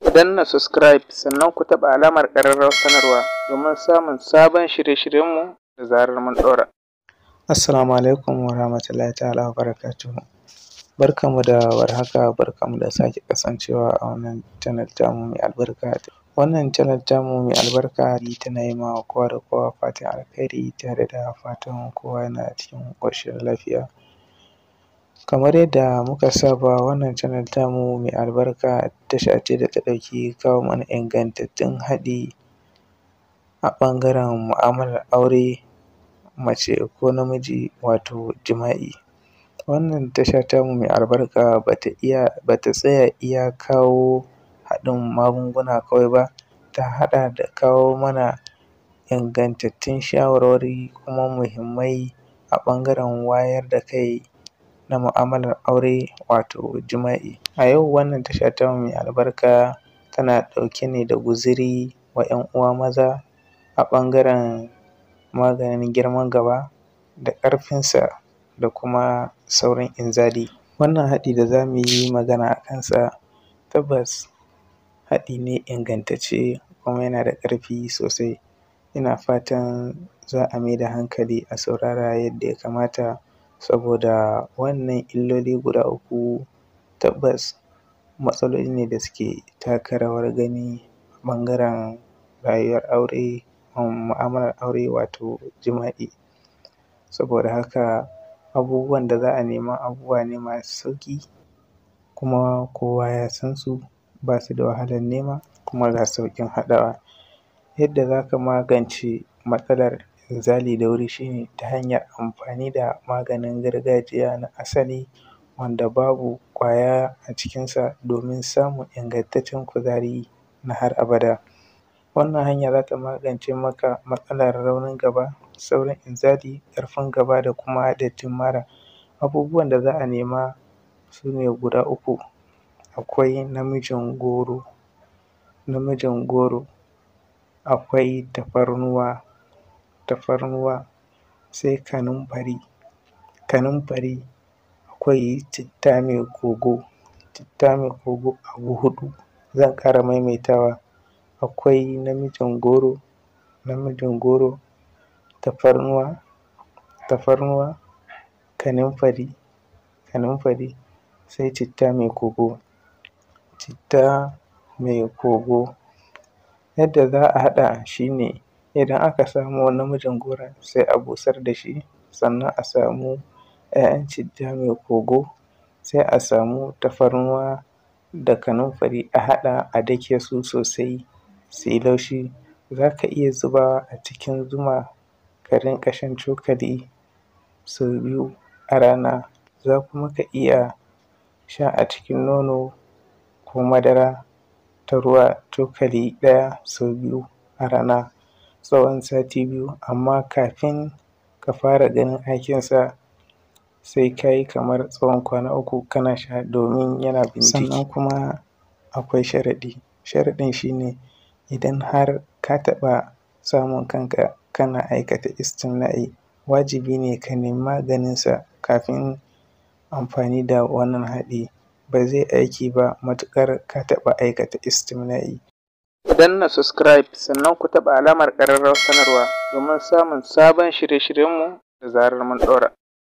Ku danna subscribe sannan ku taɓa alamar ƙararrawar sanarwa domin samun sabon shirye-shiryenmu da zarar mun ɗora. Assalamu alaikum wa rahmatullahi ta'ala wa barakatuhu. Barkanmu da warhaka, barkanmu da sake kasancewa a wannan channel tamu mai albarka. Wannan channel tamu mai albarka tana yi ma kowa da kowa fatan alkhairi tare da fatan kowa yana cikin ƙoshin lafiya. Kamar yadda muka saba, wannan channel tamu mai albarka tasha ce da ta ɗauki kawo mana ingantattun haɗi a ɓangaren mu'amalar aure, mace ko namiji, wato jima'i. Wannan tasha tamu mai albarka bata tsaya iya kawo haɗin magunguna kawai ba, ta haɗa da kawo mana ingantattun shawarwari kuma muhimmai a ɓangaren wayar da kai na mu'amalar aure, wato jima'i. A yau wannan tasha tamu mai albarka tana ɗauke ne da guzuri wa ‘yan uwa maza a ɓangaren maganin girman gaba da ƙarfinsa da kuma saurin inzali. Wannan haɗi da za mu yi magana a kansa tabbas haɗi ne ingantacce kuma yana da ƙarfi sosai. Ina fatan za a maida hankali a saurara yadda ya kamata, saboda wannan illoli guda uku tabbas matsaloli ne da suke taka rawar gani a ɓangaren rayuwar aure, mu'amalar aure, wato jima'i. Saboda haka abubuwan da za a nema abubuwa ne masu sauƙi, kuma kowa ya san su, ba su da wahalar nema kuma ga sauƙin haɗawa. Yadda za ka magance matsalar inzali da wuri shi ne ta hanyar amfani da maganin gargajiya na asali wanda babu ƙwaya a cikinsa domin samun ingantaccen kuzari na har abada. Wannan hanya za ta magance maka matsalar raunin gaba, saurin inzali, ƙarfin gaba da kuma dattin mara. Abubuwan da za a nema su ne guda uku: akwai namijin goro, akwai tafarnuwa, sai kanumfari, akwai citta mai kogo, abu huɗu. Zan ƙara maimaitawa: akwai namijin goro, tafarnuwa, kanumfari, sai citta mai kogo. Yadda za a haɗa shi ne, idan aka samo namijin goron sai a busar da shi, sannan a samu ‘ya'yan citta mai kogo, sai a samu tafarnuwa da kanumfari, a haɗa a dake su sosai su yi laushi. Za ka iya zubawa a cikin zuma ka rinƙa shan cokali sau biyu a rana. Za kuma ka iya sha a cikin nono ko madara ta ruwa, cokali ɗaya sau biyu a rana tsawon sati 2, amma kafin ka fara ganin aikinsa sai ka yi kamar tsawon kwana 3 kana sha domin yana bin jiki. Sannan kuma akwai sharaɗi. Sharaɗin shi ne idan har ka taɓa samun kanka kana aikata istimna'i, wajibi ne ka nemi maganinsa kafin amfani da wannan haɗi. Ba zai aiki ba matuƙar ka taɓa aikata istimna'i. Ku danna subscribe sannan ku taɓa alamar ƙararrawar sanarwa domin samun sabon shirye-shiryenmu da zarar mun ɗora.